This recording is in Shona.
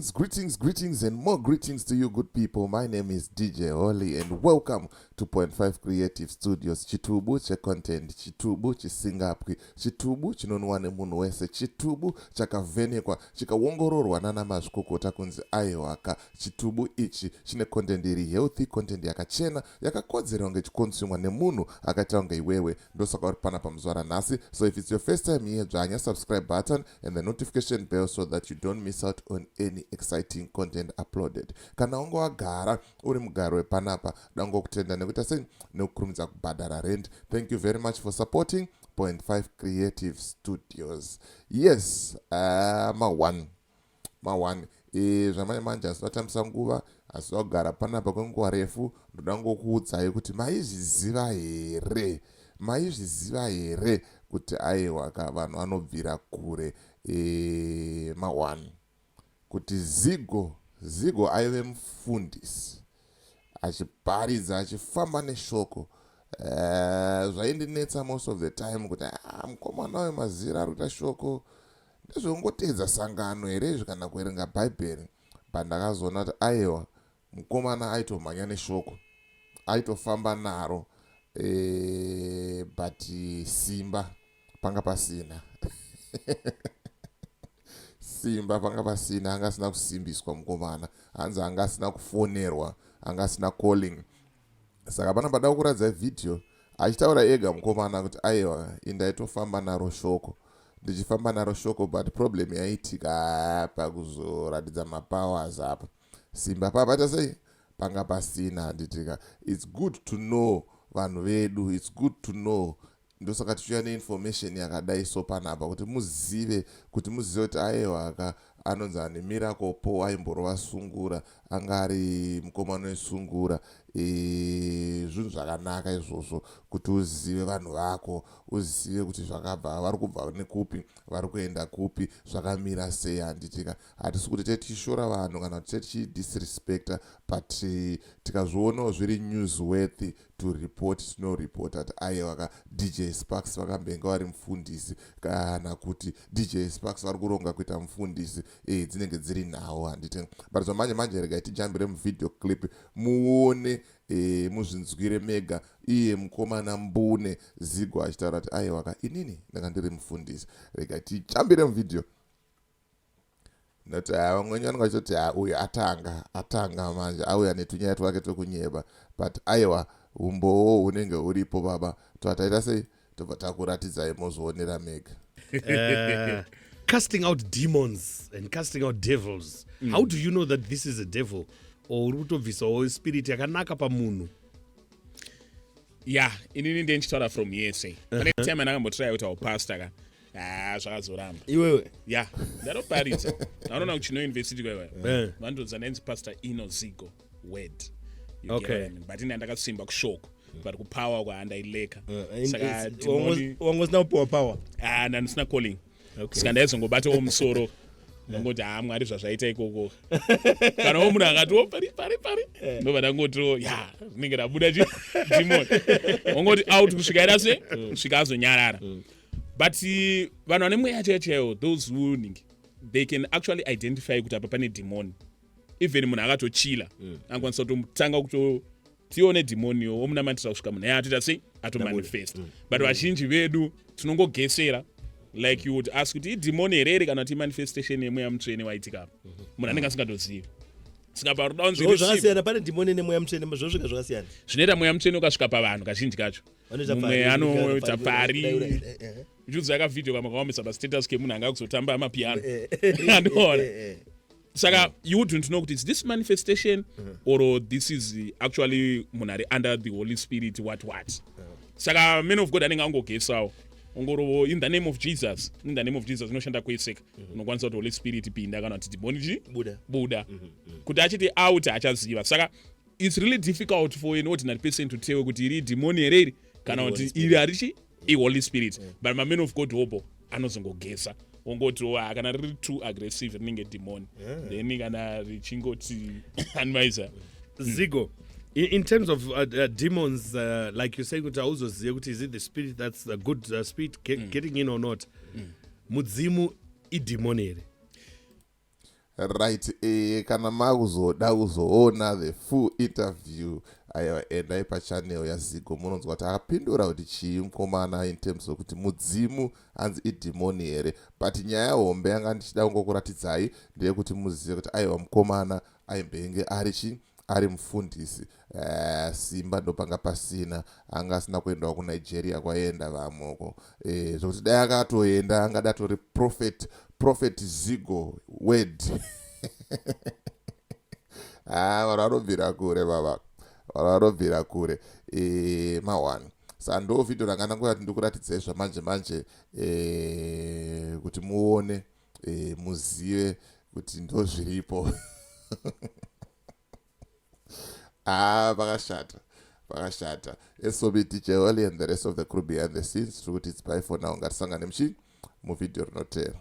Greetings, greetings, greetings, and more greetings to you, good people. My name is DJ Holly, and welcome to Point 5 Creative Studios. Chitubu checontent, chitubu chisingapwi, chitubu chinonwa nemunhu wese, chitubu chakavhenekwa chikaongororwa nana mazvikokota kunzi aiwaka. Chitubu ichi chine content iri healthy, content yakachena, yakakodzera kunge ichiconsumwa nemunhu akaita kunge iwewe. Ndosaka uri panapa muzuva ranhasi. So if it's your first time here, dzvanya subscribe button and the notification bell so that you don't miss out on any exciting content uploaded. Kana unge wagara uri mugari wepanapa, dangokutenda nekuita sei, nekukurumidza kubhadhara rent. Thank you very much for supporting Point 5 Creative Studios. Yes, ma1 ma1 zvamanje manje hasinatambisa nguva, hasina kugara panapa kwenguva refu. Ndoda ngokuudzai kuti maizviziva here, maizviziva here kuti aiwa ka, vanhu vanobvira kure. Ma1 kuti Zigo, Zigo aive mufundisi achiparidza, achifamba neshoko. Zvaindinetsa most of the time kuti ah, mukomana uyu mazira ari kuita shoko ndezvekungotedza sangano here izvi kana kuverenga Bhaibheri? But ndakazoona kuti aiwa, mukomana aitomhanya neshoko, aitofamba naro, but simba panga pasina, simba panga pasina. Anga asina kusimbiswa mukomana, hanzi anga asina kufonerwa, anga asina calling. Saka pana pada kuratidza vhidhiyo achitaura ega mukomana kuti aiwa, indaitofamba naro shoko, ndichifamba naro shoko, but problem yaitika pakuzoratidza mapowers apa, simba papaita sei, panga pasina. Handitika it's good to know vanhu vedu, it's good to know. Ndosaka tichiuya neinformation yakadai so panapa kuti muzive, kuti muzive kuti aiwa ka, anonzi ane Miracle Paul aimborova sungura, anga ari mukomana wesungura. Zvinhu zvakanaka izvozvo kuti uzive vanhu vako, uzive kuti zvakabva, vari kubva nekupi, vari kuenda kupi, zvakamira sei. Handitika hatisi kuti tichishora vanhu kana kuti tichidisrespecta, but tikazvionawo zviri newsworthy to report, tinoripota kuti aiwa ka, DJ Sparks vakambenge vari mufundisi, kana kuti DJ Sparks vari kuronga kuita mufundisi. Dzinenge dziri nhau, handiti? But zvamanje manje regai tijambire muvideo clip muone, muzvinzwire mega iye mukomana mbune Zigo achitaura kuti aiwa ka, inini ndanga ndiri mufundisi. Regai tijambire muvideo noti ha, vamwe venyu vanenge vachitoti ha, uyu atanga, atanga manje, auya netunyaya twake twekunyeba. But aiwa, umbowo hunenge huripo baba. Twataita sei, tobva takuratidzai, mozvionera mega. Casting out demons and casting out devils, how do you know that this is a devil or uri kutobvisawo spirit yakanaka pamunhu? Ya, inini ndiye ndichitaura from hearsay. Pane time andakambotry kuti aupastor ka, ha, zvakazoramba. Iwewe? Ya, ndatoparidza. Ndanoona kuchino university kwaivayo. Vandodza ndainzi Pastor Ino Zigo Word. You get what I mean? But ini handakasimba kushoko, but kupower kwaandaileka. Saka dhimoni Wanga usina kupiwa power? Ah, ndandisina calling. Saka ndaizongobatawo musoro, ndongoti ha, Mwari, zvazvaita ikoko. Kanawo munhu akatiwo pari pari pari, ndobva ndangotiro ya, rinenge rabuda chi demon, wongoti out kusvika ida se kusvika azonyarara. But vanhu vane mweya chaiyo chaiyo, those who they can actually identify kuti apa pane demon. Even munhu akatochila anokwanisa kutotanga kuto tione dhimoniyo, omunamatira kusvika munhu atoita sei, atomanifest. But vazhinji vedu tinongogesera, like you would ask kuti idhimoni here iri kana kuti imanifestation yemweya mutsvene waitika apa. Munhu anenge asingatozivi. Saka paruda kunzi Zvo zvakasiyana, pane dhimoni nemweya mutsvene, zvosvika zvakasiyana. Zvinoita mweya mutsvene ukasvika pavanhu kazhinji kacho, Vanoita mumwe pari, anoita pari, pari. Uchiudzira kavhidhio kamwe kaomesa pastatus kemunhu anga kuzotamba amapiano, andiona. Saka you wouldn't know kuti is this manifestation or this is actually munhu ari under the Holy Spirit, what what. Saka man of God anenge angogesawo, ongorovo "In the name of Jesus, in the name of Jesus." Inoshanda kweseka. Unokwanisa kuti "Holy Spirit, pinda," kana kuti "Dhimoni chi Buda. Buda." Kuti achiti out, achaziva. Saka it's really difficult for an ordinary person to tell kuti iri dhimoni here iri kana Holy kuti Spirit. iri harichi iHoly Spirit. But mamen of God hobo anozongogesa, ongoti oh, ah, kana riri too aggressive rinenge dhimoni, then kana richingoti anvisa. Zigo, in terms of demons, like you say kuti hauzozive kuti is it the spirit that's the good spirit getting in or not, mudzimu idhimoni here? Right, kana makuzoda kuzoona the full interview, aiwa, endai pachannel yaZigo, munonzwa kuti akapindura kuti chii mukomana in terms wekuti mudzimu hanzi idhimoni here. But nyaya hombe yanga ndichida kungokuratidzai ndeyekuti muzive kuti aiwa, mukomana aimbenge ari chi ari mufundisi. Simba ndopanga pasina, anga asina kuendawo kuNigeria kwaenda vamweko, zvokuti dai akatoenda angada atori prophet Zigo Word. Ah, vanhu vanobvira kure baba, vanhu vanobvira kure. Ma1 saka ndo vhidhio ranga ndangoti ndikuratidzai zvamanje manje, kuti muone, muzive kuti ndo zviripo. Ah, pakashata, pakashata. Sob DJ Oli and the rest of the crew behind the scenes, tiri kuti it's bye for now. Ngatisangane muchi muvhidhio rinotera.